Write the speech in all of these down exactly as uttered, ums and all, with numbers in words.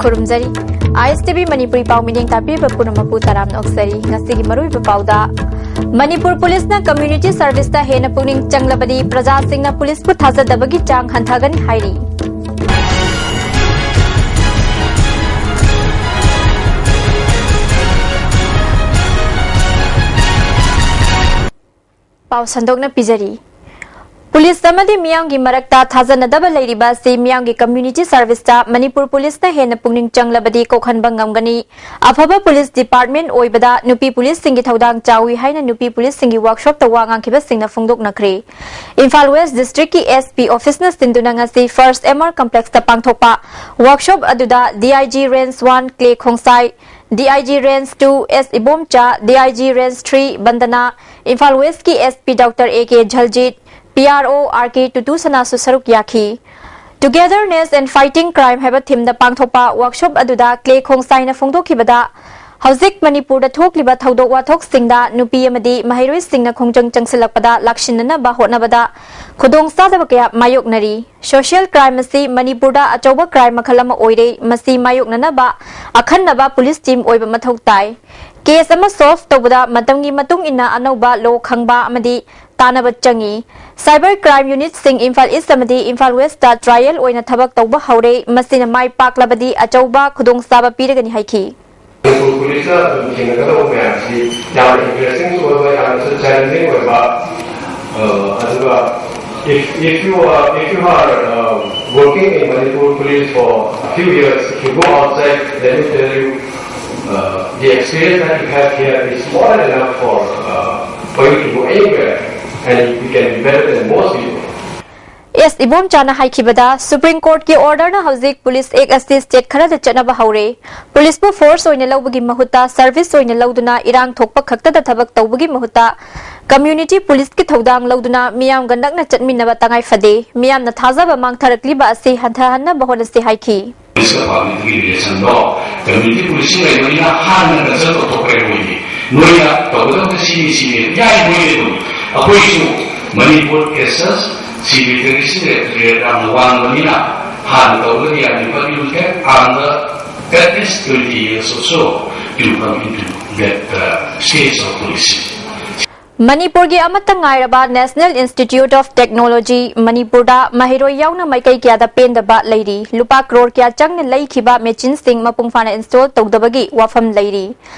ꯈꯨꯔꯨꯝꯖꯔꯤ꯫ ꯑꯥꯏ ꯑꯦꯁ T V Manipuri ꯄꯥꯎ ꯃꯤꯠꯌꯦꯡ ꯇꯥꯕꯤꯕ ꯄꯨꯝꯅꯃꯛꯄꯨ ꯇꯔꯥꯝꯅ ꯑꯣꯛꯆꯔꯤ꯫ ꯉꯁꯤꯒꯤ ꯃꯔꯨꯑꯣꯏꯕ ꯄꯥꯎꯗ, ꯃꯅꯤꯄꯨꯔ ꯄꯨꯂꯤꯁꯅ ꯀꯝꯃ꯭ꯌꯨꯅꯤꯇꯤ ꯁꯔꯚꯤꯁꯇ ꯍꯦꯟꯅ ꯄꯨꯛꯅꯤꯡ ꯆꯪꯂꯕꯗꯤ ꯄ꯭ꯔꯖꯥꯁꯤꯡꯅ ꯄꯨꯂꯤꯁꯄꯨ ꯊꯥꯖꯗꯕꯒꯤ ꯆꯥꯡ ꯍꯟꯊꯒꯅꯤ ꯍꯥꯏꯔꯤ꯫ ꯄꯥꯎ ꯁꯟꯗꯣꯛꯅ ꯄꯤꯖꯔꯤ꯫ ꯄꯨꯂꯤꯁ ꯑꯃꯗꯤ ꯃꯤꯌꯥꯝꯒꯤ ꯃꯔꯛꯇ ꯊꯥꯖꯅꯗꯕ ꯂꯩꯔꯤꯕ ꯑꯁꯤ ꯃꯤꯌꯥꯝꯒꯤ ꯀꯝꯃ꯭ꯌꯨꯅꯤꯇꯤ ꯁꯔꯚꯤꯁꯇ ꯃꯅꯤꯄꯨꯔ ꯄꯨꯂꯤꯁꯅ ꯍꯦꯟꯅ ꯄꯨꯛꯅꯤꯡ ꯆꯪꯂꯕꯗꯤ ꯀꯣꯛꯍꯟꯕ ꯉꯝꯒꯅꯤ꯫ ꯑꯐꯕ ꯄꯨꯂꯤꯁ ꯗꯤꯄꯥꯔꯠꯃꯦꯟ ꯑꯣꯏꯕꯗ ꯅꯨꯄꯤ ꯄꯨꯂꯤꯁꯁꯤꯡꯒꯤ ꯊꯧꯗꯥꯡ ꯆꯥꯎꯏ ꯍꯥꯏꯅ ꯅꯨꯄꯤ ꯄꯨꯂꯤꯁꯁꯤꯡꯒꯤ ꯋꯥꯔꯛꯁꯣꯞꯇ ꯋꯥ ꯉꯥꯡꯈꯤꯕꯁꯤꯡꯅ ꯐꯣꯡꯗꯣꯛꯅꯈ꯭ꯔꯦ꯫ ꯏꯝꯐꯥꯜ ꯋꯦꯁ ꯗꯤꯁꯇ꯭ꯔꯤꯛꯀꯤ ꯑꯦꯁ ꯄꯤ ꯑꯣꯐꯤꯁꯅ ꯁꯤꯟꯗꯨꯅ ꯉꯁꯤ ꯐꯥꯔꯁ ꯑꯦꯝ ꯑꯥꯔ ꯀꯝꯄ꯭ꯂꯦꯛꯁꯇ ꯄꯥꯡꯊꯣꯛꯄ ꯋꯥꯔꯛꯁꯣꯞ ꯑꯗꯨꯗ D I G range one Kle Khongsai, D I G range two S Ibomcha, D I G range three Bandana, Imphal ꯋꯦꯁꯀꯤ S P doctor A K Jaljit, P R O R K ꯇꯨꯇꯨꯁꯅꯥꯁꯨ ꯁꯔꯨꯛ ꯌꯥꯈꯤ꯫ Togetherness and Fighting Crime ꯍꯥꯏꯕ ꯊꯤꯝꯗ ꯄꯥꯡꯊꯣꯛꯄ workshop ꯑꯗꯨꯗ clay ꯈꯣꯡꯁꯥꯏꯅ ꯐꯣꯡꯗꯣꯛꯈꯤꯕꯗ, ꯍꯧꯖꯤꯛ ꯃꯅꯤꯄꯨꯔꯗ ꯊꯣꯛꯂꯤꯕ ꯊꯧꯗꯣꯛ ꯋꯥꯊꯣꯛꯁꯤꯡꯗ ꯅꯨꯄꯤ ꯑꯃꯗꯤ ꯃꯍꯩꯔꯣꯏꯁꯤꯡꯅ ꯈꯣꯡꯖꯪ ꯆꯪꯁꯤꯜꯂꯛꯄꯗ ꯂꯥꯛꯁꯤꯟꯅꯅꯕ ꯍꯣꯠꯅꯕꯗ ꯈꯨꯗꯣꯡꯆꯥꯗꯕ ꯀꯌꯥ ꯃꯥꯌꯣꯛꯅꯔꯤ꯫ ꯁꯣꯁꯤꯌꯦꯜ ꯀ꯭ꯔꯥꯏꯝ ꯑꯁꯤ ꯃꯅꯤꯄꯨꯔꯗ ꯑꯆꯧꯕ ꯀ꯭ꯔꯥꯏꯝ ꯃꯈꯜ ꯑꯃ ꯑꯣꯏꯔꯦ꯫ ꯃꯁꯤ ꯃꯥꯌꯣꯛꯅꯅꯕ ꯑꯈꯟꯅꯕ ꯄꯨꯂꯤꯁ ꯇꯤꯝ ꯑꯣꯏꯕ ꯃꯊꯧ ꯇꯥꯏ꯫ ꯀꯦꯁ ꯑꯃ ꯁꯣꯜꯚ ꯇꯧꯕꯗ ꯃꯇꯝꯒꯤ ꯃꯇꯨꯡ ꯏꯟꯅ ꯑꯅꯧꯕ ꯂꯣ ꯈꯪꯕ ꯑꯃꯗꯤ ꯇꯥꯟꯅꯕ ꯆꯪꯏ꯫ ꯁꯥꯏꯕꯔ ꯀ꯭ꯔꯥꯏꯝ ꯌꯨꯅꯤꯠꯁꯤꯡ ꯏꯝꯐꯥꯜ ꯏꯁ ꯑꯃꯗꯤ ꯏꯝꯐꯥꯜ ꯋꯦꯁꯇ ꯇ꯭ꯔꯥꯏꯌꯦꯜ ꯑꯣꯏꯅ ꯊꯕꯛ ꯇꯧꯕ ꯍꯧꯔꯦ꯫ ꯃꯁꯤꯅ ꯃꯥꯏ ꯄꯥꯛꯂꯕꯗꯤ ꯑꯆꯧꯕ ꯈꯨꯗꯣꯡꯆꯥꯕ ꯄꯤꯔꯒꯅꯤ ꯍꯥꯏꯈꯤ꯫ ꯃꯅꯤꯄꯨꯔ ꯄꯨꯂꯤꯁꯅ ꯑꯗꯨꯝ ꯊꯦꯡꯅꯒꯗꯧꯕ ꯃꯌꯥꯝꯁꯤ ꯌꯥꯝꯅ ꯏꯟꯇꯔꯦꯁꯇꯤꯡꯁꯨ ꯑꯣꯏꯕ, ꯌꯥꯝꯅꯁꯨ ꯆꯦꯂꯦꯟꯖꯤꯡ ꯑꯣꯏꯕ, ꯑ, ꯑꯗꯨꯒ if, if you are, if you are, uh, working in Manipur police for a few years, if you go outside, let me tell you, uh, the experience that you have here is more than enough for, uh, for you to go anywhere, and you can be better than most people. S ꯏꯕꯣꯝꯆꯥꯅ ꯍꯥꯏꯈꯤꯕꯗ, supreme ꯀꯣꯔꯠꯀꯤ ꯑꯣꯔꯗꯔꯅ ꯍꯧꯖꯤꯛ police ꯑꯦꯛ ꯑꯁꯤ state ꯈꯔꯗ ꯆꯠꯅꯕ ꯍꯧꯔꯦ꯫ ꯄꯨꯂꯤꯁꯄꯨ force ꯑꯣꯏꯅ ꯂꯧꯕꯒꯤ ꯃꯍꯨꯠꯇ service ꯑꯣꯏꯅ ꯂꯧꯗꯨꯅ ꯏꯔꯥꯡ ꯊꯣꯛꯄ ꯈꯛꯇꯗ ꯊꯕꯛ ꯇꯧꯕꯒꯤ ꯃꯍꯨꯠꯇ ꯀꯝꯃ꯭ꯌꯨꯅꯤꯇꯤ ꯄꯨꯂꯤꯁꯀꯤ ꯊꯧꯗꯥꯡ ꯂꯧꯗꯨꯅ ꯃꯤꯌꯥꯝꯒ ꯅꯛꯅ ꯆꯠꯃꯤꯟꯅꯕ ꯇꯉꯥꯏ ꯐꯗꯦ꯫ ꯃꯤꯌꯥꯝꯅ ꯊꯥꯖꯕ ꯃꯥꯡꯊꯔꯛꯂꯤꯕ ꯑꯁꯤ ꯍꯟꯊꯍꯟꯅꯕ ꯍꯣꯠꯅꯁꯤ ꯍꯥꯏꯈꯤ꯫ ꯄꯨꯂꯤꯁꯀ ꯄꯕ꯭ꯂꯤꯛꯀꯤ ꯔꯤꯂꯦꯁꯟꯗꯣ ꯀꯝꯃ꯭ꯌꯨꯅꯤꯇꯤ ꯄꯨꯂꯤꯁꯤꯡ ꯂꯩꯕꯅꯤꯅ ꯍꯥꯟꯅ ꯀꯟꯁꯜ ꯇꯧꯊꯣꯛꯈ꯭ꯔꯦ ꯃꯣꯏꯗꯤ꯫ ꯅꯣꯏꯅ ꯇꯧꯒꯗꯕꯗ ꯁꯤꯅꯤ, ꯁꯤꯅꯤ꯫ ꯌꯥꯏ, ꯃꯣꯏꯗꯤ ꯑꯗꯨꯝ꯫ ꯑꯩꯈꯣꯏꯁꯨ ꯃꯅꯤꯄꯨꯔ ꯑꯦꯁ ꯑꯦꯁ ꯁꯤ ꯃꯤꯂꯤꯇꯔꯤꯁꯤꯡ ꯔꯦꯠ ꯌꯥꯝꯅ ꯋꯥꯡꯕꯅꯤꯅ ꯍꯥꯟꯅ ꯇꯧꯒꯗꯤ ꯌꯥꯝꯅ ꯐꯠ ꯌꯨꯝ ꯍꯦꯛ ꯍꯥꯟꯅ At least twenty years or so, you come into that uh, stage of policing. ꯃꯅꯤꯄꯨꯔꯒꯤ ꯑꯃꯠꯇ ꯉꯥꯏꯔꯕ National Institute of Technology ꯃꯅꯤꯄꯨꯔꯗ ꯃꯍꯩꯔꯣꯏ ꯌꯥꯎꯅ ꯃꯥꯏꯀꯩ ꯀꯌꯥꯗ ꯄꯦꯟꯗꯕ ꯂꯩꯔꯤ꯫ ꯂꯨꯄꯥ ꯀ꯭ꯔꯣꯔ ꯀꯌꯥ ꯆꯪꯅ ꯂꯩꯈꯤꯕ ꯃꯦꯆꯤꯟꯁꯤꯡ ꯃꯄꯨꯡ ꯐꯥꯅ ꯏꯟꯁꯇꯣꯜ ꯇꯧꯗꯕꯒꯤ ꯋꯥꯐꯝ ꯂꯩꯔꯤ꯫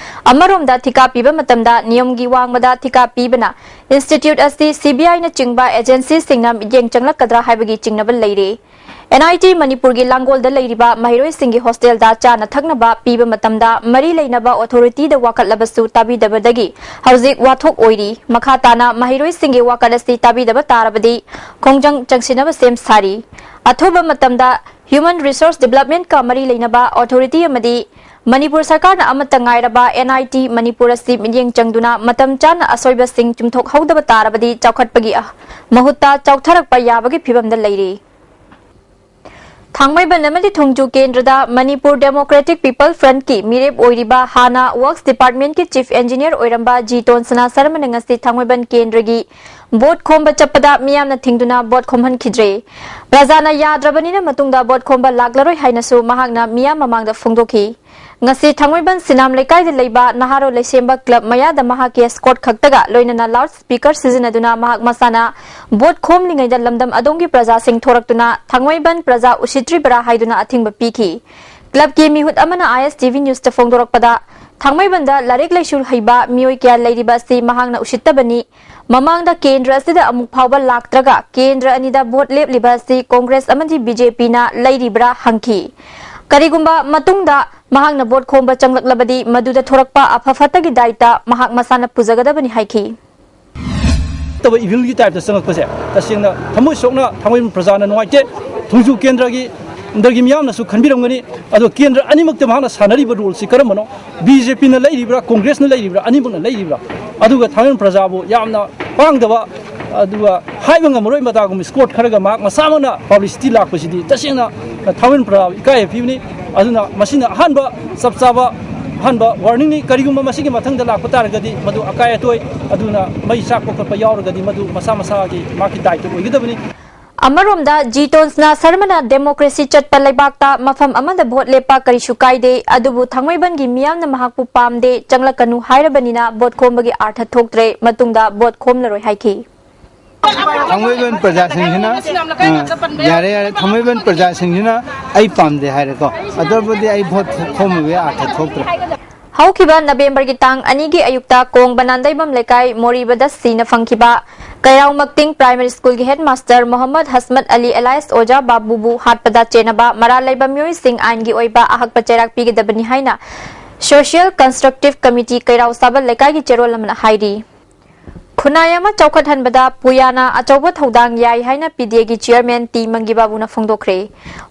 ꯑꯃꯔꯣꯝꯗ ꯊꯤꯀꯥ ꯄꯤꯕ ꯃꯇꯝꯗ ꯅꯤꯌꯝꯒꯤ ꯋꯥꯡꯃꯗ ꯊꯤꯀꯥ ꯄꯤꯕꯅ ꯏꯟꯁꯇꯤꯇ꯭ꯌꯨꯠ ꯑꯁꯤ ꯁꯤ ꯕꯤ ꯑꯥꯏꯅꯆꯤꯡꯕ ꯑꯦꯖꯦꯟꯁꯤꯁꯤꯡꯅ ꯃꯤꯠꯌꯦꯡ ꯆꯪꯂꯛꯀꯗ꯭ꯔꯥ ꯍꯥꯏꯕꯒꯤ ꯆꯤꯡꯅꯕ ꯂꯩꯔꯤ꯫ ꯑꯦꯟ ꯑꯥꯏ ꯇꯤ ꯃꯅꯤꯄꯨꯔꯒꯤ ꯂꯥꯡꯒꯣꯜꯗ ꯂꯩꯔꯤꯕ ꯃꯍꯩꯔꯣꯏꯁꯤꯡꯒꯤ ꯍꯣꯁꯇꯦꯜꯗ ꯆꯥꯅ ꯊꯛꯅꯕ ꯄꯤꯕ ꯃꯇꯝꯗ ꯃꯔꯤ ꯂꯩꯅꯕ ꯑꯣꯊꯣꯔꯤꯇꯤꯗ ꯋꯥꯀꯠꯂꯕꯁꯨ ꯇꯥꯕꯤꯗꯕꯗꯒꯤ ꯍꯧꯖꯤꯛ ꯋꯥꯊꯣꯛ ꯑꯣꯏꯔꯤ꯫ ꯃꯈꯥ ꯇꯥꯅ ꯃꯍꯩꯔꯣꯏꯁꯤꯡꯒꯤ ꯋꯥꯀꯠ ꯑꯁꯤ ꯇꯥꯕꯤꯗꯕ ꯇꯥꯔꯕꯗꯤ ꯈꯣꯡꯖꯪ ꯆꯪꯁꯤꯟꯅꯕ ꯁꯦꯝ ꯁꯥꯔꯤ꯫ ꯑꯊꯨꯕ ꯃꯇꯝꯗ ꯍ꯭ꯌꯨꯃꯟ ꯔꯤꯁꯣꯔꯁ ꯗꯤꯕꯂꯞꯃꯦꯟꯠꯀ ꯃꯔꯤ ꯂꯩꯅꯕ ꯑꯣꯊꯣꯔꯤꯇꯤ ꯑꯃꯗꯤ ꯃꯅꯤꯄꯨꯔ ꯁꯔꯀꯥꯔꯅ ꯑꯃꯠꯇ ꯉꯥꯏꯔꯕ ꯑꯦꯟ ꯑꯥꯏ ꯇꯤ ꯃꯅꯤꯄꯨꯔ ꯑꯁꯤ ꯃꯤꯠꯌꯦꯡ ꯆꯪꯗꯨꯅ ꯃꯇꯝ ꯆꯥꯅ ꯑꯁꯣꯏꯕꯁꯤꯡ ꯆꯨꯝꯊꯣꯛꯍꯧꯗꯕ ꯇꯥꯔꯕꯗꯤ ꯆꯥꯎꯈꯠꯄꯒꯤ ꯑ- ꯃꯍꯨꯠꯇ ꯆꯥꯎꯊꯔꯛꯄ ꯌꯥꯕꯒꯤ ꯐꯤꯕꯝꯗ ꯂꯩꯔꯤ꯫ ꯊꯥꯡꯃꯩꯕꯟ ꯑꯃꯗꯤ ꯊꯣꯡꯖꯨ ꯀꯦꯟꯗ꯭ꯔꯗ ꯃꯅꯤꯄꯨꯔ ꯗꯦꯃꯣꯀ꯭ꯔꯦꯇꯤꯛ ꯄꯤꯄꯜ ꯐ꯭ꯔꯟꯠꯀꯤ ꯃꯤꯔꯦꯞ ꯑꯣꯏꯔꯤꯕ ꯍꯥꯟꯅ ꯋꯔꯛꯁ ꯗꯤꯄꯥꯔꯠꯃꯦꯟꯠꯀꯤ ꯆꯤꯐ ꯏꯟꯖꯤꯅꯤꯌꯔ ꯑꯣꯏꯔꯝꯕ ꯖꯤ ꯇꯣꯟꯁꯅꯥ ꯁꯔꯃꯅ ꯉꯁꯤ ꯊꯥꯡꯃꯩꯕꯟ ꯀꯦꯟꯗ꯭ꯔꯒꯤ ꯚꯣꯠ ꯈꯣꯝꯕ ꯆꯠꯄꯗ ꯃꯤꯌꯥꯝꯅ ꯊꯤꯡꯗꯨꯅ ꯚꯣꯠ ꯈꯣꯝꯍꯟꯈꯤꯗ꯭ꯔꯦ꯫ ꯄ꯭ꯔꯖꯥꯅ ꯌꯥꯗ꯭ꯔꯕꯅꯤꯅ ꯃꯇꯨꯡꯗ ꯚꯣꯠ ꯈꯣꯝꯕ ꯂꯥꯛꯂꯔꯣꯏ ꯍꯥꯏꯅꯁꯨ ꯃꯍꯥꯛꯅ ꯃꯤꯌꯥꯝ ꯃꯃꯥꯡꯗ ꯐꯣꯡꯗꯣꯛꯈꯤ꯫ ꯉꯁꯤ ꯊꯥꯡꯃꯩꯕꯟ ꯁꯤꯅꯥꯝ ꯂꯩꯀꯥꯏꯗ ꯂꯩꯕ ꯅꯍꯥꯔꯣꯜ ꯂꯩꯁꯦꯝꯕ ꯀ꯭ꯂꯕ ꯃꯌꯥꯗ ꯃꯍꯥꯛꯀꯤ ꯁ꯭ꯀꯣꯠ ꯈꯛꯇꯒ ꯂꯣꯏꯅꯅ ꯂꯥꯎꯗ ꯁ꯭ꯄꯤꯀꯔ ꯁꯤꯖꯤꯟꯅꯗꯨꯅ ꯃꯍꯥꯛ ꯃꯁꯥꯅ ꯚꯣꯠ ꯈꯣꯝꯂꯤꯉꯩꯗ ꯂꯝꯗꯝ ꯑꯗꯣꯝꯒꯤ ꯄ꯭ꯔꯖꯥꯁꯤꯡ ꯊꯣꯔꯛꯇꯨꯅ ꯊꯥꯡꯃꯩꯕꯟ ꯄ꯭ꯔꯖꯥ ꯎꯁꯤꯠꯇ꯭ꯔꯤꯕꯔꯥ ꯍꯥꯏꯗꯨꯅ ꯑꯊꯤꯡꯕ ꯄꯤꯈꯤ꯫ ꯀ꯭ꯂꯕꯀꯤ ꯃꯤꯍꯨꯠ ꯑꯃꯅ ꯑꯥꯏ ꯑꯦꯁ ꯇꯤ ꯚꯤ ꯅ꯭ꯌꯨꯁꯇ ꯐꯣꯡꯗꯣꯔꯛꯄꯗ, ꯊꯥꯡꯃꯩꯕꯟꯗ ꯂꯥꯏꯔꯤꯛ ꯂꯥꯏꯁꯨ ꯍꯩꯕ ꯃꯤꯑꯣꯏ ꯀꯌꯥ ꯂꯩꯔꯤꯕ ꯑꯁꯤ ꯃꯍꯥꯛꯅ ꯎꯁꯤꯠꯇꯕꯅꯤ꯫ ꯃꯃꯥꯡꯗ ꯀꯦꯟꯗ꯭ꯔ ꯑꯁꯤꯗ ꯑꯃꯨꯛ ꯐꯥꯎꯕ ꯂꯥꯛꯇ꯭ꯔꯒ ꯀꯦꯟꯗ꯭ꯔ ꯑꯅꯤꯗ ꯚꯣꯠ ꯂꯦꯞꯂꯤꯕ ꯑꯁꯤ ꯀꯣꯡꯒ꯭ꯔꯦꯁ ꯑꯃꯗꯤ ꯕꯤ ꯖꯦ ꯄꯤꯅ ꯂꯩꯔꯤꯕ꯭ꯔꯥ ꯍꯪꯈꯤ꯫ ꯀꯔꯤꯒꯨꯝꯕ ꯃꯇꯨꯡꯗ ꯃꯍꯥꯛꯅ ꯚꯣꯠ ꯈꯣꯝꯕ ꯆꯪꯂꯛꯂꯕꯗꯤ ꯃꯗꯨꯗ ꯊꯣꯔꯛꯄ ꯑꯐ ꯐꯠꯇꯒꯤ ꯗꯥꯏꯇ ꯃꯍꯥꯛ ꯃꯁꯥꯅ ꯄꯨꯖꯒꯗꯕꯅꯤ ꯍꯥꯏꯈꯤ꯫ ꯐꯠꯇꯕ ꯏꯚꯤꯜꯒꯤ ꯇꯥꯏꯞꯇ ꯆꯪꯉꯛꯄꯁꯦ ꯇꯁꯦꯡꯅ ꯊꯃꯣꯏ ꯁꯣꯛꯅ ꯊꯥꯡꯃꯩꯕꯟ ꯄ꯭ꯔꯖꯥꯅ ꯅꯨꯡꯉꯥꯏꯇꯦ꯫ ꯊꯣꯡꯖꯨ ꯀꯦꯟꯗ꯭ꯔꯒꯤ ꯗꯒꯤ ꯃꯤꯌꯥꯝꯅꯁꯨ ꯈꯟꯕꯤꯔꯝꯒꯅꯤ꯫ ꯑꯗꯣ ꯀꯦꯟꯗ꯭ꯔ ꯑꯅꯤꯃꯛꯇ ꯃꯍꯥꯛꯅ ꯁꯥꯟꯅꯔꯤꯕ ꯔꯣꯜꯁꯤ ꯀꯔꯝꯕꯅꯣ? ꯕꯤ ꯖꯦ ꯄꯤꯅ ꯂꯩꯔꯤꯕ꯭ꯔꯥ, ꯀꯣꯡꯒ꯭ꯔꯦꯁꯅ ꯂꯩꯔꯤꯕ꯭ꯔꯥ, ꯑꯅꯤꯃꯛꯅ ꯂꯩꯔꯤꯕ꯭ꯔꯥ? ꯑꯗꯨꯒ ꯊꯥꯡꯃꯩꯕꯟ ꯄ꯭ꯔꯖꯥꯕꯨ ꯌꯥꯝꯅ ꯄꯥꯡꯗꯕ, ꯑꯗꯨꯒ ꯍꯥꯏꯕ ꯉꯝꯃꯔꯣꯏ ꯃꯇꯥꯒꯨꯝꯕ ꯁ꯭ꯀꯣꯠ ꯈꯔꯒ ꯃꯍꯥꯛ ꯃꯁꯥꯃꯛꯅ ꯄꯕ꯭ꯂꯤꯁꯤꯇꯤ ꯂꯥꯛꯄꯁꯤꯗꯤ ꯇꯁꯦꯡꯅ ꯊꯥꯡꯃꯩꯕꯟ ꯄ꯭ꯔꯖꯥꯕꯨ ꯏꯀꯥꯏ ꯄꯤꯕꯅꯤ꯫ ꯑꯗꯨꯅ ꯃꯁꯤꯅ ꯑꯍꯥꯟꯕ ꯆꯞ ꯆꯥꯕ ꯑꯍꯥꯟꯕ ꯋꯥꯔꯅꯤꯡꯅꯤ꯫ ꯀꯔꯤꯒꯨꯝꯕ ꯃꯁꯤꯒꯤ ꯃꯊꯪꯗ ꯂꯥꯛꯄ ꯇꯥꯔꯒꯗꯤ ꯃꯗꯨ ꯑꯀꯥꯏ ꯑꯇꯣꯏ, ꯑꯗꯨꯅ ꯃꯩ ꯆꯥꯛꯄ ꯈꯣꯠꯄ ꯌꯥꯎꯔꯒꯗꯤ ꯃꯗꯨ ꯃꯁꯥ ꯃꯁꯥꯒꯤ ꯃꯥꯒꯤ ꯗꯥꯏꯇ ꯑꯣꯏꯒꯗꯕꯅꯤ꯫ ꯑꯃꯔꯣꯝꯗ, ꯖꯤ ꯇꯣꯟꯁꯅ ꯁꯔꯃꯅ ꯗꯦꯃꯣꯀ꯭ꯔꯦꯁꯤ ꯆꯠꯄ ꯂꯩꯕꯥꯛꯇ ꯃꯐꯝ ꯑꯃꯗ ꯚꯣꯠ ꯂꯦꯞꯄ ꯀꯔꯤꯁꯨ ꯀꯥꯏꯗꯦ, ꯑꯗꯨꯕꯨ ꯊꯥꯡꯃꯩꯕꯟꯒꯤ ꯃꯤꯌꯥꯝꯅ ꯃꯍꯥꯛꯄꯨ ꯄꯥꯝꯗꯦ, ꯆꯪꯂꯛꯀꯅꯨ ꯍꯥꯏꯔꯕꯅꯤꯅ ꯚꯣꯠ ꯈꯣꯝꯕꯒꯤ ꯑꯥꯔꯊ ꯊꯣꯛꯇ꯭ꯔꯦ, ꯃꯇꯨꯡꯗ ꯚꯣꯠ ꯈꯣꯝꯂꯔꯣꯏ ꯍꯥꯏꯈꯤ꯫ ꯊꯥꯡꯃꯩꯕꯟ ꯄ꯭ꯔꯖꯥꯁꯤꯡꯁꯤꯅ, ꯑ, ꯌꯥꯔꯦ, ꯌꯥꯔꯦ, ꯊꯥꯡꯃꯩꯕꯟ ꯄ꯭ꯔꯖꯥꯁꯤꯡꯁꯤꯅ ꯑꯩ ꯄꯥꯝꯗꯦ ꯍꯥꯏꯔꯦꯀꯣ, ꯑꯗꯨꯕꯨꯗꯤ ꯑꯩ ꯚꯣꯠ ꯈꯣꯝꯃꯨꯕꯒꯤ ꯑꯥꯔꯊ ꯊꯣꯛꯇ꯭ꯔꯦ꯫ ꯍꯧꯈꯤꯕ ꯅꯕꯦꯝꯕꯔꯒꯤ ꯇꯥꯡ ꯑꯅꯤꯒꯤ ꯑꯌꯨꯛꯇ ꯀꯣꯡꯕ ꯅꯥꯟꯗꯩꯕꯝ ꯂꯩꯀꯥꯏ ꯃꯣꯔꯤꯕꯗ ꯁꯤꯅ ꯐꯪꯈꯤꯕ ꯀꯩꯔꯥꯎ ꯃꯛꯇꯤꯡ ꯄ꯭ꯔꯥꯏꯃꯔꯤ ꯁ꯭ꯀꯨꯜꯒꯤ ꯍꯦꯗꯃꯥꯁꯇꯔ ꯃꯣꯍꯝꯃꯗ ꯍꯁꯃꯠ ꯑꯂꯤ ꯑꯦꯂꯥꯏꯁ ꯑꯣꯖꯥ ꯕꯥꯕꯨꯕꯨ ꯍꯥꯠꯄꯗ ꯆꯦꯟꯅꯕ ꯃꯔꯥꯜ ꯂꯩꯕ ꯃꯤꯑꯣꯏꯁꯤꯡ ꯑꯥꯏꯟꯒꯤ ꯑꯣꯏꯕ ꯑꯍꯛꯄ ꯆꯩꯔꯥꯛ ꯄꯤꯒꯗꯕꯅꯤ ꯍꯥꯏꯅ ꯁꯣꯁꯤꯌꯦꯜ ꯀꯟꯁꯇ꯭ꯔꯛꯇꯤꯚ ꯀꯃꯤꯇꯤ ꯀꯩꯔꯥꯎ ꯁꯥꯕꯜ ꯂꯩꯀꯥꯏꯒꯤ ꯆꯦꯔꯣꯜ ꯑꯃꯅ ꯍꯥꯏꯔꯤ꯫ ꯈꯨꯟꯅꯥꯏ ꯑꯃ ꯆꯥꯎꯈꯠꯍꯟꯕꯗ ꯄꯨꯌꯥꯅ ꯑꯆꯧꯕ ꯊꯧꯗꯥꯡ ꯌꯥꯏ ꯍꯥꯏꯅ ꯄꯤ ꯗꯤ ꯑꯦꯒꯤ ꯆꯤꯌꯔꯃꯦꯟ ꯇꯤ ꯃꯪꯒꯤꯕꯥꯕꯨꯅ ꯐꯣꯡꯗꯣꯛꯈ꯭ꯔꯦ꯫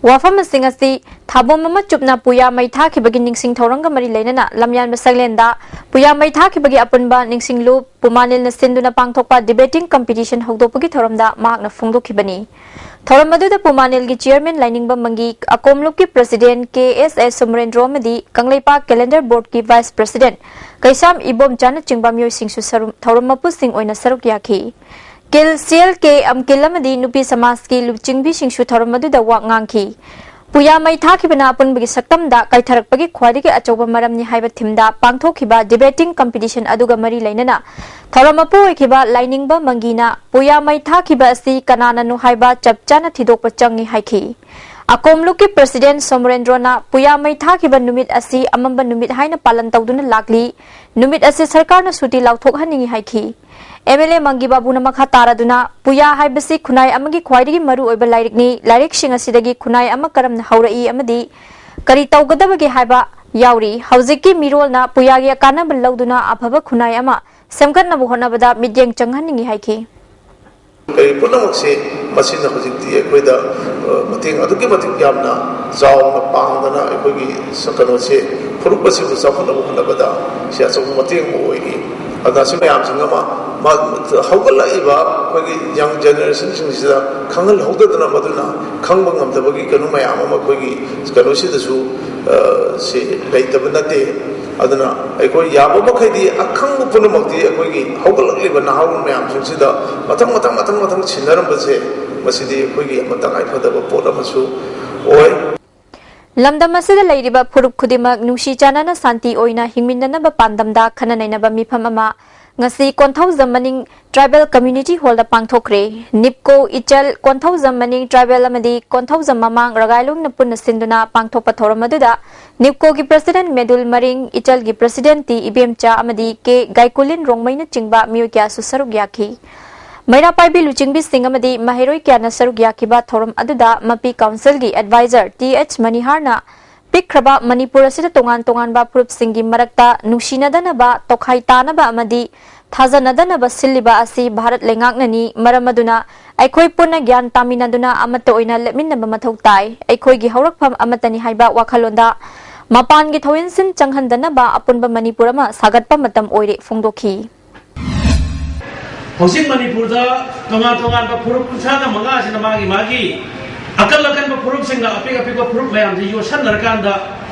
ꯋꯥꯐꯝꯁꯤꯡ ꯑꯁꯤ ꯊꯥꯕꯣꯝ ꯑꯃ ꯆꯨꯞꯅ ꯄꯨꯌꯥ ꯃꯩ ꯊꯥꯈꯤꯕꯒꯤ ꯅꯤꯡꯁꯤꯡ ꯊꯧꯔꯝꯒ ꯃꯔꯤ ꯂꯩꯅꯅ ꯂꯝꯌꯥꯟꯕ ꯁꯛꯂꯦꯟꯗ ꯄꯨꯌꯥ ꯃꯩ ꯊꯥꯈꯤꯕꯒꯤ ꯑꯄꯨꯟꯕ ꯅꯤꯡꯁꯤꯡꯂꯨꯞ ꯄꯨꯃꯥꯅꯤꯜꯅ ꯁꯤꯟꯗꯨꯅ ꯄꯥꯡꯊꯣꯛꯄ ꯗꯤꯕꯦꯇꯤꯡ ꯀꯝꯄꯤꯇꯤꯁꯟ ꯍꯧꯗꯣꯛꯄꯒꯤ ꯊꯧꯔꯝꯗ ꯃꯍꯥꯛꯅ ꯐꯣꯡꯗꯣꯛꯈꯤꯕꯅꯤ꯫ ꯊꯧꯔꯝ ꯑꯗꯨꯗ ꯄꯨꯃꯥꯅꯤꯜꯒꯤ ꯆꯤꯌꯔꯃꯦꯟ ꯂꯥꯏꯅꯤꯡꯕꯝ ꯃꯪꯒꯤ, ꯑꯀꯣꯝꯂꯨꯞꯀꯤ ꯄ꯭ꯔꯁꯤꯗꯦꯟ ꯀꯦ ꯑꯦꯁ ꯑꯦꯁ ꯁꯨꯃꯔꯦꯟꯗ꯭ꯔꯣ ꯑꯃꯗꯤ ꯀꯪꯂꯩꯄꯥꯛ ꯀꯦꯂꯦꯟꯗꯔ ꯕꯣꯔꯗꯀꯤ ꯚꯥꯏꯁ ꯄ꯭ꯔꯁꯤꯗꯦꯟ ꯀꯩꯁꯥꯝ ꯏꯕꯣꯝꯆꯥꯅꯆꯤꯡꯕ ꯃꯤꯑꯣꯏꯁꯤꯡꯁꯨ ꯁꯔꯨ-, ꯊꯧꯔꯝ ꯃꯄꯨꯁꯤꯡ ꯑꯣꯏꯅ ꯁꯔꯨꯛ ꯌꯥꯈꯤ꯫ ꯀꯤꯜ, ꯁꯤ ꯑꯦꯜ ꯀꯦ ꯑꯝꯀꯤꯜ ꯑꯃꯗꯤ ꯅꯨꯄꯤ ꯁꯃꯥꯖꯀꯤ ꯂꯨꯆꯤꯡꯕꯤꯁꯤꯡꯁꯨ ꯊꯧꯔꯝ ꯑꯗꯨꯗ ꯋꯥ ꯉꯥꯡꯈꯤ꯫ ꯄꯨꯌꯥ ꯃꯩ ꯊꯥꯈꯤꯕꯅ ꯑꯄꯨꯟꯕꯒꯤ ꯁꯛꯇꯝꯗ ꯀꯥꯏꯊꯔꯛꯄꯒꯤ ꯈ꯭ꯋꯥꯏꯗꯒꯤ ꯑꯆꯧꯕ ꯃꯔꯝꯅꯤ ꯍꯥꯏꯕ ꯊꯤꯝꯗ ꯄꯥꯡꯊꯣꯛꯈꯤꯕ ꯗꯤꯕꯦꯇꯤꯡ ꯀꯝꯄꯤꯇꯤꯁꯟ ꯑꯗꯨꯒ ꯃꯔꯤ ꯂꯩꯅꯅ ꯊꯧꯔꯝ ꯃꯄꯨ ꯑꯣꯏꯈꯤꯕ ꯂꯥꯏꯅꯤꯡꯕ ꯃꯪꯒꯤꯅ ꯄꯨꯌꯥ ꯃꯩ ꯊꯥꯈꯤꯕ ꯑꯁꯤ ꯀꯅꯥꯅꯅꯣ ꯍꯥꯏꯕ ꯆꯞ ꯆꯥꯅ ꯊꯤꯗꯣꯛꯄ ꯆꯪꯏ ꯍꯥꯏꯈꯤ꯫ ꯑꯀꯣꯝꯂꯨꯞꯀꯤ ꯄ꯭ꯔꯁꯤꯗꯦꯟ ꯁꯣꯃꯔꯦꯟꯗ꯭ꯔꯣꯅ ꯄꯨꯌꯥ ꯃꯩ ꯊꯥꯈꯤꯕ ꯅꯨꯃꯤꯠ ꯑꯁꯤ ꯑꯃꯝꯕ ꯅꯨꯃꯤꯠ ꯍꯥꯏꯅ ꯄꯥꯂꯟ ꯇꯧꯗꯨꯅ ꯂꯥꯛꯂꯤ꯫ ꯅꯨꯃꯤꯠ ꯑꯁꯤ ꯁꯔꯀꯥꯔꯅ ꯁꯨꯇꯤ ꯂꯥꯎꯊꯣꯛꯍꯟꯅꯤꯡꯏ ꯍꯥꯏꯈꯤ꯫ ꯑꯦꯝ ꯑꯦꯜ ꯑꯦ ꯃꯪꯒꯤ ꯕꯥꯕꯨꯅ ꯃꯈꯥ ꯇꯥꯔꯗꯨꯅ, ꯄꯨꯌꯥ ꯍꯥꯏꯕꯁꯤ ꯈꯨꯟꯅꯥꯏ ꯑꯃꯒꯤ ꯈ꯭ꯋꯥꯏꯗꯒꯤ ꯃꯔꯨ ꯑꯣꯏꯕ ꯂꯥꯏꯔꯤꯛꯅꯤ, ꯂꯥꯏꯔꯤꯛꯁꯤꯡ ꯑꯁꯤꯗꯒꯤ ꯈꯨꯟꯅꯥꯏ ꯑꯃ ꯀꯔꯝꯅ ꯍꯧꯔꯛꯏ ꯑꯃꯗꯤ ꯀꯔꯤ ꯇꯧꯒꯗꯕꯒꯦ ꯍꯥꯏꯕ ꯌꯥꯎꯔꯤ꯫ ꯍꯧꯖꯤꯛꯀꯤ ꯃꯤꯔꯣꯜꯅ ꯄꯨꯌꯥꯒꯤ ꯑꯀꯥꯟꯅꯕ ꯂꯧꯗꯨꯅ ꯑꯐꯕ ꯈꯨꯟꯅꯥꯏ ꯑꯃ ꯁꯦꯝꯒꯠꯅꯕ ꯍꯣꯠꯅꯕꯗ ꯃꯤꯠꯌꯦꯡ ꯆꯪꯍꯟꯅꯤꯡꯏ ꯍꯥꯏꯈꯤ꯫ ꯀꯔꯤ ꯄꯨꯝꯅꯃꯛꯁꯦ ꯃꯁꯤꯅ ꯍꯧꯖꯤꯛꯇꯤ ꯑꯩꯈꯣꯏꯗ, ꯑ, ꯃꯇꯦꯡ ꯑꯗꯨꯛꯀꯤ ꯃꯇꯤꯛ ꯌꯥꯝꯅ ꯆꯥꯎꯅ ꯄꯥꯡꯗꯅ ꯑꯩꯈꯣꯏꯒꯤ ꯀꯩꯅꯣꯁꯦ, ꯐꯨꯔꯨꯞ ꯑꯁꯤꯕꯨ ꯆꯥꯎꯈꯠꯅꯕ ꯍꯣꯠꯅꯕꯗ ꯁꯤ ꯑꯆꯧꯕ ꯃꯇꯦꯡ ꯑꯃ ꯑꯣꯏꯔꯤ꯫ ꯑꯗꯨꯅ ꯁꯤ ꯃꯌꯥꯝꯁꯤꯡ ꯑꯃ ꯃꯥ-, ꯍꯧꯒꯠꯂꯛꯏꯕ ꯑꯩꯈꯣꯏꯒꯤ ꯌꯪ ꯖꯦꯅꯦꯔꯦꯁꯟꯁꯤꯡꯁꯤꯗ ꯈꯪꯍꯜꯍꯧꯗꯗꯅ, ꯃꯗꯨꯅ ꯈꯪꯕ ꯉꯝꯗꯕꯒꯤ ꯀꯩꯅꯣ ꯃꯌꯥꯝ ꯑꯃ ꯑꯩꯈꯣꯏꯒꯤ ꯀꯩꯅꯣꯁꯤꯗꯁꯨ, ꯑ, ꯁꯤ ꯂꯩꯇꯕ ꯅꯠꯇꯦ꯫ ꯑꯗꯨꯅ ꯑꯩꯈꯣꯏ ꯌꯥꯕ ꯃꯈꯩꯗꯤ ꯑꯈꯪꯕ ꯄꯨꯝꯅꯃꯛꯇꯤ ꯑꯩꯈꯣꯏꯒꯤ ꯍꯧꯒꯠꯂꯛꯂꯤꯕ ꯅꯍꯥꯔꯣꯜ ꯃꯌꯥꯝꯁꯤꯡꯁꯤꯗ ꯃꯊꯪ ꯃꯊꯪ ꯃꯊꯪ ꯃꯊꯪ ꯁꯤꯟꯅꯔꯝꯕꯁꯦ ꯃꯁꯤꯗꯤ ꯑꯩꯈꯣꯏꯒꯤ ꯑꯃꯠꯇ ꯉꯥꯏꯐꯗꯕ ꯄꯣꯠ ꯑꯃꯁꯨ ꯑꯣꯏ꯫ ꯂꯝꯗꯝ ꯑꯁꯤꯗ ꯂꯩꯔꯤꯕ ꯐꯨꯔꯨꯞ ꯈꯨꯗꯤꯡꯃꯛ ꯅꯨꯡꯁꯤ ꯆꯥꯟꯅꯅ ꯁꯥꯟꯇꯤ ꯑꯣꯏꯅ ꯍꯤꯡꯃꯤꯟꯅꯅꯕ ꯄꯥꯟꯗꯝꯗ ꯈꯟꯅ ꯅꯩꯅꯕ ꯃꯤꯐꯝ ꯑꯃ ꯉꯁꯤ ꯀꯣꯟꯊꯧꯖꯝ ꯃꯅꯤꯡ ꯇ꯭ꯔꯥꯏꯕꯦꯜ ꯀꯝꯃ꯭ꯌꯨꯅꯤꯇꯤ ꯍꯣꯜꯗ ꯄꯥꯡꯊꯣꯛꯈ꯭ꯔꯦ꯫ ꯅꯤꯞꯀꯣ, ꯏꯆꯜ, ꯀꯣꯟꯊꯧꯖꯝ ꯃꯅꯤꯡ ꯇ꯭ꯔꯥꯏꯕꯦꯜ ꯑꯃꯗꯤ ꯀꯣꯟꯊꯧꯖꯝ ꯃꯃꯥꯡ ꯔꯒꯥꯏꯂꯣꯡꯅ ꯄꯨꯟꯅ ꯁꯤꯟꯗꯨꯅ ꯄꯥꯡꯊꯣꯛꯄ ꯊꯧꯔꯝ ꯑꯗꯨꯗ ꯅꯤꯞꯀꯣꯒꯤ ꯄ꯭ꯔꯁꯤꯗꯦꯟ ꯃꯦꯗꯨꯜ ꯃꯔꯤꯡ, ꯏꯆꯜꯒꯤ ꯄ꯭ꯔꯁꯤꯗꯦꯟ ꯇꯤ ꯏꯕꯦꯝꯆꯥ ꯑꯃꯗꯤ ꯀꯦ ꯒꯥꯏꯀꯨꯂꯤꯟ ꯔꯣꯡꯃꯩꯅꯆꯤꯡꯕ ꯃꯤꯑꯣꯏ ꯀꯌꯥꯁꯨ ꯁꯔꯨꯛ ꯌꯥꯈꯤ꯫ ꯃꯩꯔꯥ ꯄꯥꯏꯕꯤ ꯂꯨꯆꯤꯡꯕꯤꯁꯤꯡ ꯑꯃꯗꯤ ꯃꯍꯩꯔꯣꯏ ꯀꯌꯥꯅ ꯁꯔꯨꯛ ꯌꯥꯈꯤꯕ ꯊꯧꯔꯝ ꯑꯗꯨꯗ ꯃꯄꯤ ꯀꯥꯎꯟꯁꯤꯜꯒꯤ ꯑꯦꯗꯚꯥꯏꯖꯔ ꯇꯤ ꯑꯩꯆ ꯃꯅꯤꯍꯥꯔꯅ ꯄꯤꯛꯈ꯭ꯔꯕ ꯃꯅꯤꯄꯨꯔ ꯑꯁꯤꯗ ꯇꯣꯉꯥꯟ ꯇꯣꯉꯥꯟꯕ ꯐꯨꯔꯨꯞꯁꯤꯡꯒꯤ ꯃꯔꯛꯇ ꯅꯨꯡꯁꯤꯅꯗꯅꯕ, ꯇꯣꯈꯥꯏ ꯇꯥꯅꯕ ꯑꯃꯗꯤ ꯊꯥꯖꯅꯗꯅꯕ ꯁꯤꯜꯂꯤꯕ ꯑꯁꯤ ꯚꯥꯔꯠ ꯂꯩꯉꯥꯛꯅꯅꯤ꯫ ꯃꯔꯝ ꯑꯗꯨꯅ ꯑꯩꯈꯣꯏ ꯄꯨꯟꯅ ꯒ꯭ꯌꯥꯟ ꯇꯥꯃꯤꯟꯅꯗꯨꯅ ꯑꯃꯠꯇ ꯑꯣꯏꯅ ꯂꯦꯞꯃꯤꯟꯅꯕ ꯃꯊꯧ ꯇꯥꯏ꯫ ꯑꯩꯈꯣꯏꯒꯤ ꯍꯧꯔꯛꯐꯝ ꯑꯃꯠꯇꯅꯤ ꯍꯥꯏꯕ ꯋꯥꯈꯜꯂꯣꯟꯗ ꯃꯄꯥꯟꯒꯤ ꯊꯧꯑꯣꯏꯟꯁꯤꯟ ꯆꯪꯍꯟꯗꯅꯕ ꯑꯄꯨꯟꯕ ꯃꯅꯤꯄꯨꯔ ꯑꯃ ꯁꯥꯒꯠꯄ ꯃꯇꯝ ꯑꯣꯏꯔꯦ ꯐꯣꯡꯗꯣꯛꯈꯤ꯫ ꯍꯧꯖꯤꯛ ꯃꯅꯤꯄꯨꯔꯗ ꯇꯣꯉꯥꯟ ꯇꯣꯉꯥꯟꯕ ꯐꯨꯔꯨꯞ ꯀꯨꯟꯊ꯭ꯔꯥꯒ ꯃꯉꯥꯁꯤꯅ ꯃꯥꯒꯤ ꯃꯥꯒꯤ ꯑꯀꯜ ꯑꯀꯟꯕ ꯐꯨꯔꯨꯞꯁꯤꯡꯅ ꯑꯄꯤꯛ ꯑꯄꯤꯛꯄ ꯐꯨꯔꯨꯞ ꯃꯌꯥꯝꯁꯤ ꯌꯣꯠꯁꯟꯅꯔꯀꯥꯟꯗ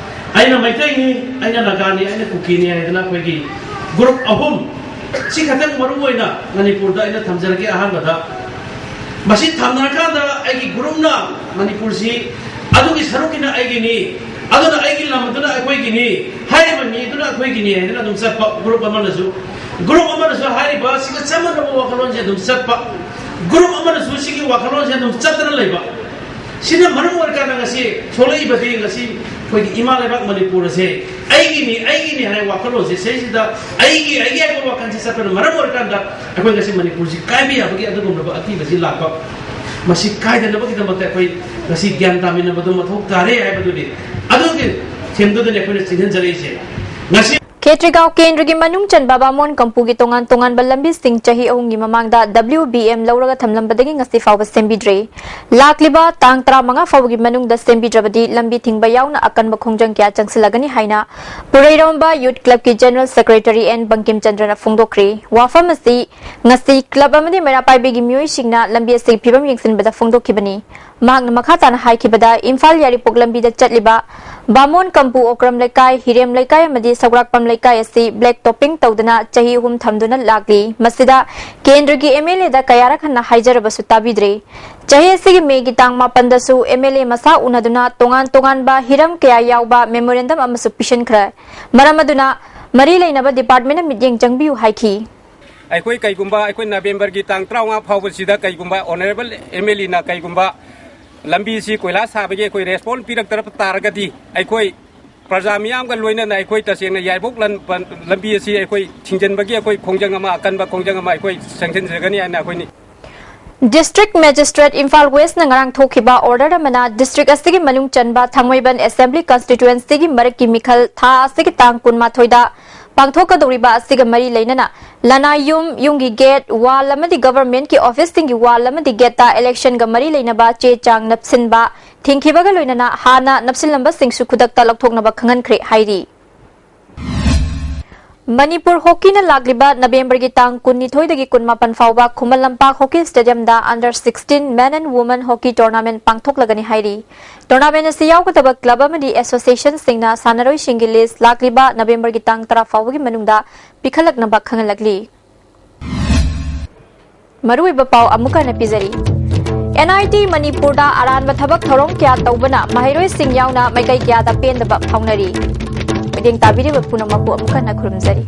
ꯑꯩꯅ ꯃꯩꯇꯩꯅꯤ, ꯑꯩꯅ ꯅꯥꯒꯥꯅꯤ, ꯑꯩꯅ ꯀꯨꯀꯤꯅꯤ ꯍꯥꯏꯗꯅ ꯑꯩꯈꯣꯏꯒꯤ ꯒ꯭ꯔꯨꯞ ꯑꯍꯨꯝ ꯁꯤ ꯈꯛꯇꯪ ꯃꯔꯨ ꯑꯣꯏꯅ ꯃꯅꯤꯄꯨꯔꯗ ꯑꯩꯅ ꯊꯝꯖꯔꯒꯦ꯫ ꯑꯍꯥꯟꯕꯗ ꯃꯁꯤ ꯊꯝꯅꯔꯀꯥꯟꯗ ꯑꯩꯒꯤ ꯒ꯭ꯔꯨꯞꯅ ꯃꯅꯤꯄꯨꯔꯁꯤ ꯑꯗꯨꯒꯤ ꯁꯔꯨꯛꯀꯤꯅ ꯑꯩꯒꯤꯅꯤ, ꯑꯗꯨꯅ ꯑꯩꯒꯤ ꯂꯝ ꯑꯗꯨꯅ ꯑꯩꯈꯣꯏꯒꯤꯅꯤ, ꯍꯥꯏꯔꯤꯕ ꯃꯤ ꯑꯗꯨꯅ ꯑꯩꯈꯣꯏꯒꯤꯅꯤ ꯍꯥꯏꯗꯅ ꯑꯗꯨꯝ ꯆꯠꯄ ꯒ꯭ꯔꯨꯞ ꯑꯃꯅꯁꯨ, ꯒ꯭ꯔꯨꯞ ꯑꯃꯅꯁꯨ ꯍꯥꯏꯔꯤꯕ ꯁꯤꯒ ꯆꯞ ꯃꯥꯟꯅꯕ ꯋꯥꯈꯜꯂꯣꯟꯁꯦ ꯑꯗꯨꯝ ꯆꯠꯄ, ꯒ꯭ꯔꯨꯞ ꯑꯃꯅꯁꯨ ꯁꯤꯒꯤ ꯋꯥꯈꯜꯂꯣꯟꯁꯦ ꯑꯗꯨꯝ ꯆꯠꯇꯅ ꯂꯩꯕ꯫ ꯁꯤꯅ ꯃꯔꯝ ꯑꯣꯏꯔꯀꯥꯟꯗ ꯉꯁꯤ ꯊꯣꯛꯂꯛꯏꯕꯗꯤ ꯉꯁꯤ ꯑꯩꯈꯣꯏꯒꯤ ꯏꯃꯥ ꯂꯩꯕꯥꯛ ꯃꯅꯤꯄꯨꯔ ꯑꯁꯦ ꯑꯩꯒꯤꯅꯤ, ꯑꯩꯒꯤꯅꯤ ꯍꯥꯏꯕ ꯋꯥꯈꯜꯂꯣꯟꯁꯦ ꯁꯤꯁꯤꯗ ꯑꯩꯒꯤ, ꯑꯩꯒꯤ ꯍꯥꯏꯕ ꯋꯥꯈꯜꯁꯦ ꯆꯠꯄꯅ ꯃꯔꯝ ꯑꯣꯏꯔꯀꯥꯟꯗ ꯑꯩꯈꯣꯏ ꯉꯁꯤ ꯃꯅꯤꯄꯨꯔꯁꯤ ꯀꯥꯏꯕ ꯌꯥꯕꯒꯤ ꯑꯗꯨꯒꯨꯝꯂꯕ ꯑꯀꯤꯕꯁꯤ ꯂꯥꯛꯄ꯫ ꯃꯁꯤ ꯀꯥꯏꯗꯅꯕꯒꯤꯗꯃꯛꯇ ꯑꯩꯈꯣꯏ ꯉꯁꯤ ꯒ꯭ꯌꯥꯟ ꯇꯥꯃꯤꯟꯅꯕꯗꯨ ꯃꯊꯧ ꯇꯥꯔꯦ ꯍꯥꯏꯕꯗꯨꯗꯤ ꯑꯗꯨꯒꯤ ꯊꯤꯝꯗꯨꯗꯅꯤ ꯑꯩꯈꯣꯏꯅ ꯆꯤꯡꯍꯟꯖꯔꯛꯏꯁꯦ꯫ ꯉꯁꯤ ꯈꯦꯇ꯭ꯔꯤꯒꯥꯎ ꯀꯦꯟꯗ꯭ꯔꯒꯤ ꯃꯅꯨꯡ ꯆꯟꯕ ꯕꯥꯃꯣꯟ ꯀꯝꯄꯨꯒꯤ ꯇꯣꯉꯥꯟ ꯇꯣꯉꯥꯟꯕ ꯂꯝꯕꯤꯁꯤꯡ ꯆꯍꯤ ꯑꯍꯨꯝꯒꯤ ꯃꯃꯥꯡꯗ W B M ꯂꯧꯔꯒ ꯊꯝꯂꯝꯕꯗꯒꯤ ꯉꯁꯤ ꯐꯥꯎꯕ ꯁꯦꯝꯕꯤꯗ꯭ꯔꯤ꯫ ꯂꯥꯛꯂꯤꯕ ꯇꯥꯡ ꯇꯔꯥꯃꯉꯥ ꯐꯥꯎꯕꯒꯤ ꯃꯅꯨꯡꯗ ꯁꯦꯝꯕꯤꯗ꯭ꯔꯕꯗꯤ ꯂꯝꯕꯤ ꯊꯤꯡꯕ ꯌꯥꯎꯅ ꯑꯀꯟꯕ ꯈꯣꯡꯖꯪ ꯀꯌꯥ ꯆꯪꯁꯤꯜꯂꯒꯅꯤ ꯍꯥꯏꯅ ꯄꯨꯔꯩꯔꯣꯝꯕ Youth Club ꯀꯤ General Secretary N ꯕꯪꯀꯤꯝꯆꯟꯗ꯭ꯔꯅ ꯐꯣꯡꯗꯣꯛꯈ꯭ꯔꯦ꯫ ꯋꯥꯐꯝ ꯑꯁꯤ ꯉꯁꯤ club ꯑꯃꯗꯤ ꯃꯩꯔꯥ ꯄꯥꯏꯕꯤꯒꯤ ꯃꯤꯑꯣꯏꯁꯤꯡꯅ ꯂꯝꯕꯤ ꯑꯁꯤꯒꯤ ꯐꯤꯕꯝ ꯌꯦꯡꯁꯤꯟꯕꯗ ꯐꯣꯡꯗꯣꯛꯈꯤꯕꯅꯤ꯫ ꯃꯍꯥꯛꯅ ꯃꯈꯥ ꯇꯥꯅ ꯍꯥꯏꯈꯤꯕꯗ, ꯏꯝꯐꯥꯜ ꯌꯥꯏꯔꯤꯄꯣꯛ ꯂꯝꯕꯤꯗ ꯆꯠꯂꯤꯕ ꯕꯥꯃꯣꯟ ꯀꯝꯄꯨ ꯑꯣꯀ꯭ꯔꯝ ꯂꯩꯀꯥꯏ, ꯍꯤꯔꯦꯝ ꯂꯩꯀꯥꯏ ꯑꯃꯗꯤ ꯁꯧꯒ꯭ꯔꯥꯛꯄꯝ ꯂꯩꯀꯥꯏ ꯑꯁꯤ black topping ꯇꯧꯗꯨꯅ ꯆꯍꯤ ꯑꯍꯨꯝ ꯊꯝꯗꯨꯅ ꯂꯥꯛꯂꯤ꯫ ꯃꯁꯤꯗ ꯀꯦꯟꯗ꯭ꯔꯒꯤ MLAꯗ ꯀꯌꯥꯔꯛ ꯍꯟꯅ ꯍꯥꯏꯖꯔꯕꯁꯨ ꯇꯥꯕꯤꯗ꯭ꯔꯦ꯫ ꯆꯍꯤ ꯑꯁꯤꯒꯤ ꯃꯦꯒꯤ ꯇꯥꯡ ꯃꯥꯄꯟꯗꯁꯨ MLA ꯃꯁꯥ ꯎꯅꯗꯨꯅ ꯇꯣꯉꯥꯟ ꯇꯣꯉꯥꯟꯕ ꯍꯤꯔꯝ ꯀꯌꯥ ꯌꯥꯎꯕ memorandum ꯑꯃꯁꯨ ꯄꯤꯁꯤꯟꯈ꯭ꯔꯦ꯫ ꯃꯔꯝ ꯑꯗꯨꯅ ꯃꯔꯤ ꯂꯩꯅꯕ departmentꯅ ꯃꯤꯠꯌꯦꯡ ꯆꯪꯕꯤꯌꯨ ꯍꯥꯏꯈꯤ꯫ ꯑꯩꯈꯣꯏ ꯀꯩꯒꯨꯝꯕ ꯑꯩꯈꯣꯏ ꯅꯕꯦꯝꯕꯔꯒꯤ ꯇꯥꯡ ꯇꯔꯥꯃꯉꯥ ꯐꯥꯎꯕꯁꯤꯗ ꯀꯩꯒꯨꯝꯕ honourable MLAꯅ ꯀꯩꯒꯨꯝꯕ ꯂꯝꯕꯤꯁꯤ ꯀꯣꯏꯂꯥꯁ ꯊꯥꯕꯒꯤ ꯑꯩꯈꯣꯏ response ꯄꯤꯔꯛꯇꯕ ꯇꯥꯔꯒꯗꯤ ꯑꯩꯈꯣꯏ ꯄ꯭ꯔꯖꯥ ꯃꯤꯌꯥꯝꯒ ꯂꯣꯏꯅꯅ ꯑꯩꯈꯣꯏ ꯇꯁꯦꯡꯅ ꯌꯥꯏꯔꯤꯄꯣꯛ ꯂꯝ-, ꯂꯝꯕꯤ ꯑꯁꯤ ꯑꯩꯈꯣꯏ ꯊꯤꯡꯖꯤꯟꯕꯒꯤ ꯑꯩꯈꯣꯏ ꯈꯣꯡꯖꯪ ꯑꯃ, ꯑꯀꯟꯕ ꯈꯣꯡꯖꯪ ꯑꯃ ꯑꯩꯈꯣꯏ ꯆꯪꯁꯤꯟꯖꯒꯅꯤ ꯍꯥꯏꯅ ꯑꯩꯈꯣꯏꯅꯤ꯫ District Magistrate ꯏꯝꯐꯥꯜ Westꯅ ꯉꯔꯥꯡ ꯊꯣꯛꯈꯤꯕ order ꯑꯃꯅ district ꯑꯁꯤꯒꯤ ꯃꯅꯨꯡ ꯆꯟꯕ ꯊꯥꯡꯃꯩꯕꯟ Assembly Constituencyꯒꯤ ꯃꯔꯛꯀꯤ ꯃꯤꯈꯜ ꯊꯥ ꯑꯁꯤꯒꯤ ꯇꯥꯡ ꯀꯨꯟꯃꯥꯊꯣꯏꯗ ꯄꯥꯡꯊꯣꯛꯀꯗꯧꯔꯤꯕ ꯑꯁꯤꯒ ꯃꯔꯤ ꯂꯩꯅꯅ ꯂꯅꯥꯏ ꯌꯨꯝ, ꯌꯨꯝꯒꯤ gate, wall ꯑꯃꯗꯤ governmentꯀꯤ officeꯁꯤꯡꯒꯤ wall ꯑꯃꯗꯤ gateꯇ electionꯒ ꯃꯔꯤ ꯂꯩꯅꯕ ꯆꯦ ꯆꯥꯡ ꯅꯞꯁꯤꯟꯕ ꯊꯤꯡꯈꯤꯕꯒ ꯂꯣꯏꯅꯅ ꯍꯥꯟꯅ ꯅꯞꯁꯤꯜꯂꯝꯕꯁꯤꯡꯁꯨ ꯈꯨꯗꯛꯇ ꯂꯧꯊꯣꯛꯅꯕ ꯈꯪꯍꯟꯈ꯭ꯔꯦ ꯍꯥꯏꯔꯤ꯫ ꯃꯅꯤꯄꯨꯔ ꯍꯣꯀꯤꯅ ꯂꯥꯛꯂꯤꯕ ꯅꯕꯦꯝꯕꯔꯒꯤ ꯇꯥꯡ ꯀꯨꯟꯅꯤꯊꯣꯏꯗꯒꯤ ꯀꯨꯟꯃꯥꯄꯟ ꯐꯥꯎꯕ ꯈꯨꯃꯟ ꯂꯝꯄꯥꯛ ꯍꯣꯀꯤ ꯁ꯭ꯇꯦꯗꯤꯌꯝꯗ under sixteen men and women hockey tournament ꯄꯥꯡꯊꯣꯛꯂꯒꯅꯤ ꯍꯥꯏꯔꯤ꯫ Tournament ꯑꯁꯤ ꯌꯥꯎꯒꯗꯕ club ꯑꯃꯗꯤ associationꯁꯤꯡꯅ ꯁꯥꯟꯅꯔꯣꯏꯁꯤꯡꯒꯤ list ꯂꯥꯛꯂꯤꯕ ꯅꯕꯦꯝꯕꯔꯒꯤ ꯇꯥꯡ ꯇꯔꯥ ꯐꯥꯎꯕꯒꯤ ꯃꯅꯨꯡꯗ ꯄꯤꯈꯠꯂꯛꯅꯕ ꯈꯪꯍꯜꯂꯛꯂꯤ꯫ ꯃꯔꯨꯑꯣꯏꯕ ꯄꯥꯎ ꯑꯃꯨꯛ ꯍꯟꯅ ꯄꯤꯖꯔꯤ꯫ NIT ꯃꯅꯤꯄꯨꯔꯗ ꯑꯔꯥꯟꯕ ꯊꯕꯛ ꯊꯧꯔꯝ ꯀꯌꯥ ꯇꯧꯕꯅ ꯃꯍꯩꯔꯣꯏꯁꯤꯡ ꯌꯥꯎꯅ ꯃꯥꯏꯀꯩ ꯀꯌꯥꯗ ꯄꯦꯟꯗꯕ ꯐꯥꯎꯅꯔꯤ꯫ ꯃꯤꯠꯌꯦꯡ ꯇꯥꯕꯤꯔꯤꯕ ꯄꯨꯝꯅꯃꯛꯄꯨ ꯑꯃꯨꯛ ꯍꯟꯅ ꯈꯨꯔꯨꯝꯖꯔꯤ꯫